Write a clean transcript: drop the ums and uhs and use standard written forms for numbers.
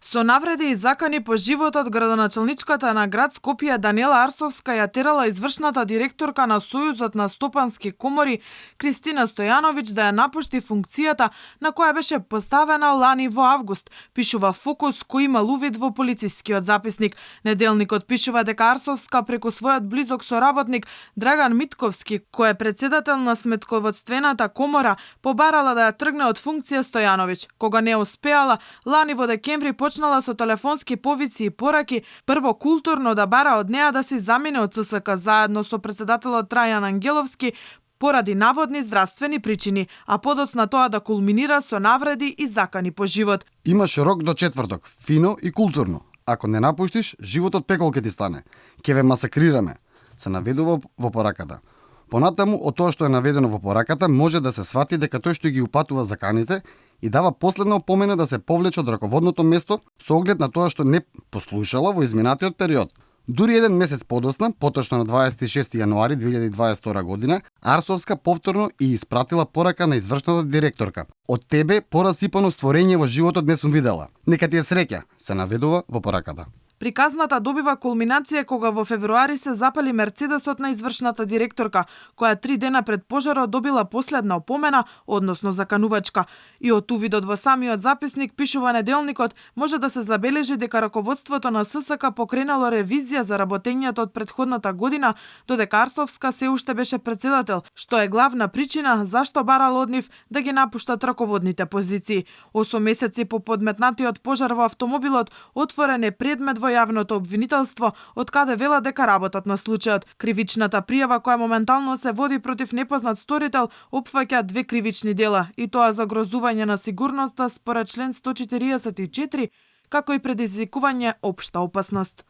Со навреди и закани по животот, градоначалничката на град Скопје Даниела Арсовска ја терала извршната директорка на Сојузот на стопански комори Кристина Стојановиќ да ја напушти функцијата на која беше поставена лани во август, пишува Фокус, кој има увид во полицискиот записник. Неделникот пишува дека Арсовска преку својот близок соработник Драган Митковски, кој е председател на сметководствената комора, побарала да ја тргне од функција Стојановиќ. Кога не успеала, лани во декември почнала со телефонски повици и пораки, прво културно да бара од неа да се замине од ЦСК заедно со председателот Трајан Ангеловски поради наводни здравствени причини, а подоцна тоа да кулминира со навреди и закани по живот. Имаш рок до четврток, фино и културно. Ако не напуштиш, животот пекол ќе ти стане. Ќе ве масакрираме, се наведува во пораката. Понатаму, од тоа што е наведено во пораката, може да се свати дека тој што ги упатува заканите и дава последна опомена да се повлече од раководното место со оглед на тоа што не послушала во изминатиот период. Дури еден месец подосна, поточно на 26 јануари 2022 година, Арсовска повторно и испратила порака на извршната директорка. Од тебе порасипано створење во животот не сум видела. Нека ти е среќа, се наведува во пораката. Приказната добива кулминација кога во февруари се запали мерцедесот на извршната директорка, која 3 дена пред пожарот добила последна опомена, односно заканувачка. И од увидот во самиот записник, пишува Неделникот, може да се забележи дека раководството на ССК покренало ревизија за работењето од претходната година, додека Арсовска се уште беше председател, што е главна причина зашто барал од нив да ги напуштат раководните позиции. 8 месеци по подметнатиот пожар во автомобилот, отворен е предмет во јавното обвинителство, од каде вела дека работат на случајот. Кривичната пријава која моментално се води против непознат сторител опфаќа 2 кривични дела, и тоа загрозување на сигурноста според член 144, како и предизвикување општа опасност.